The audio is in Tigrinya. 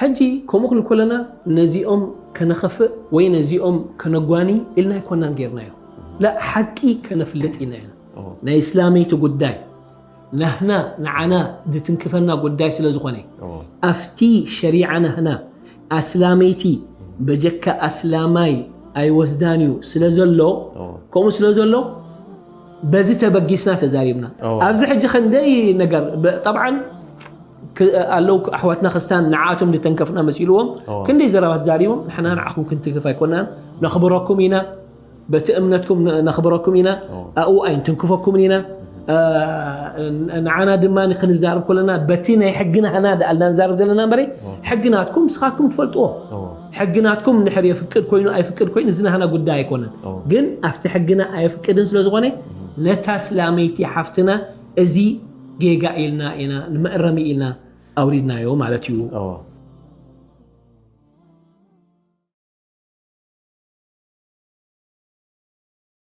ሕጂ ከምኡ ክንብል ከለና ነዚኦም ከነኸፍእ ወይ ነዚኦም ከነጓኒ ኢልና ኣይኮናን ጌርናዮ። ላ፣ ሓቂ ከነፍልጥ ኢና ኢና። ናይ እስላመይቲ ጉዳይ ናህና ንዓና ዝትንክፈና ጉዳይ ስለ ዝኾነ ኣብቲ ሸሪዓ ናህና ኣስላመይቲ በጀካ ኣስላማይ ኣይወስዳን እዩ ስለ ዘሎ ከምኡ ስለ ዘሎ በዚ ተበጊስና ተዛሪብና። ኣብዚ ሕጂ ክንደይ ነገር ጠብዓን ኣለዉ ኣሕዋትና ክስታን ንዓኣቶም ዝተንከፍና መሲልዎም ክንደይ ዘረባት ዛሪቦም ንሕና ንዓኹም ክንትንክፍ ኣይኮናን ነኽብረኩም ኢና በቲ እምነትኩም ነኽብረኩም ኢና ኣብኡ ኣይንትንክፈኩምን ኢና ንዓና ድማ ክንዛረብ ከለና በቲ ናይ ሕጊ ናህና ደኣልና ንዛረብ ዘለና እምበረ ሕጊ ናትኩም ንስኻትኩም ትፈልጥዎ ሕጊ ናትኩም እንድሕር የፍቅድ ኮይኑ ኣይፍቅድ ኮይኑ እዚ ናህና ጉዳይ ኣይኮነን ግን ኣብቲ ሕግና ኣየፍቅድን ስለ ዝኾነ ነታ ስላመይቲ ሓፍትና እዚ ጌጋ ኢልና ኢና ንመእረሚ ኢልና ኣውሪድናዮ ማለት እዩ